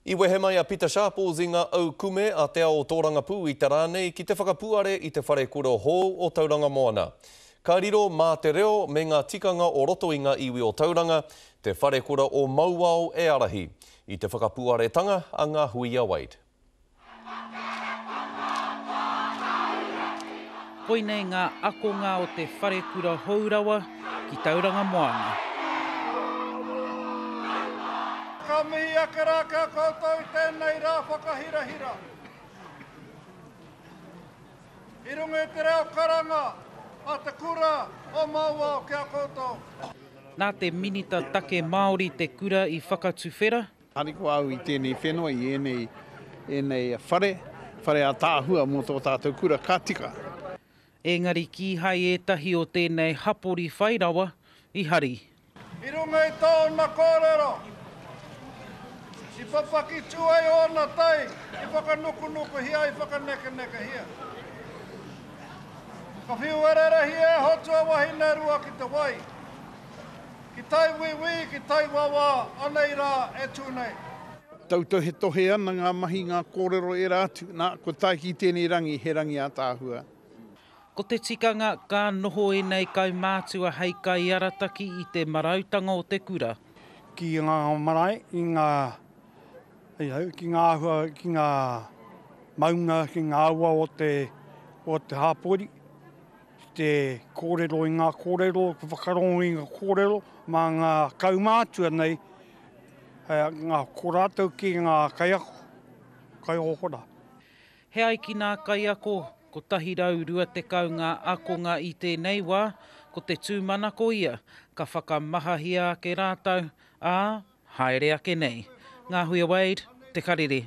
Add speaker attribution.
Speaker 1: I wehe mai a Pita Sharples i ngā aukume a te ao tōrangapū i te rā nei ki te whakapuare i te wharekura hou o Tauranga Moana. Ka riro mā te reo me ngā tikanga o roto i ngā iwi o Tauranga, te wharekura o Mauao e ārahi i te whakapuaretanga a Ngā Huia Wade.
Speaker 2: Koinei ngā akonga o te wharekura hou rawa ki Tauranga Moana.
Speaker 3: Ka mihi ake rā ki a koutou i tēnei rā whakahirahira. I runga i te reo karanga a te kura o Mauao ki a koutou.
Speaker 2: Nā te Minita Take Māori te kura i whakatuwhera.
Speaker 4: Harikoa au i tēnei whenua, i ēnei, ēnei whare, whare ātaahua mō tō tātou kura, ka tika.
Speaker 2: Engari kīhai ētahi o tēnei hapori whai rawa i hari.
Speaker 3: I runga i tōna kōrero, i papaki tū ai ōna tai, i whakanukunukuhia, i whakanekenekehia. Ka whiuererehia e Hotua wahine rua ki te wai. Ki tai wīwī, ki tai wawā, anei rā e tū nei.
Speaker 4: Tautohetohe ana ngā mahi, ngā kōrero ērā atu, nā, kua tae ki tēnei rangi, he rangi ātaahua.
Speaker 2: Ko te tikanga, ka noho ēnei kaumātua hei kaiarataki i te marautanga o te kura.
Speaker 5: Ki ngā marae, i ngā, ki ngā āhua, ki ngā maunga, ki ngā awa o te, o te hāpori. Ki te kōrero i ngā kōrero, ki te whakarongo i ngā kōrero mā ngā kaumātua nei, ngā, ko rātou ki ngā kaiako, kaihohora.
Speaker 2: He ai ki nā kaiako, 120 ngā akonga i tēnei wā, ko te tūmanako ia, ka whakamahahia ake rātou, ā, haere ake nei. Ngāhuia Wade, Te Karere.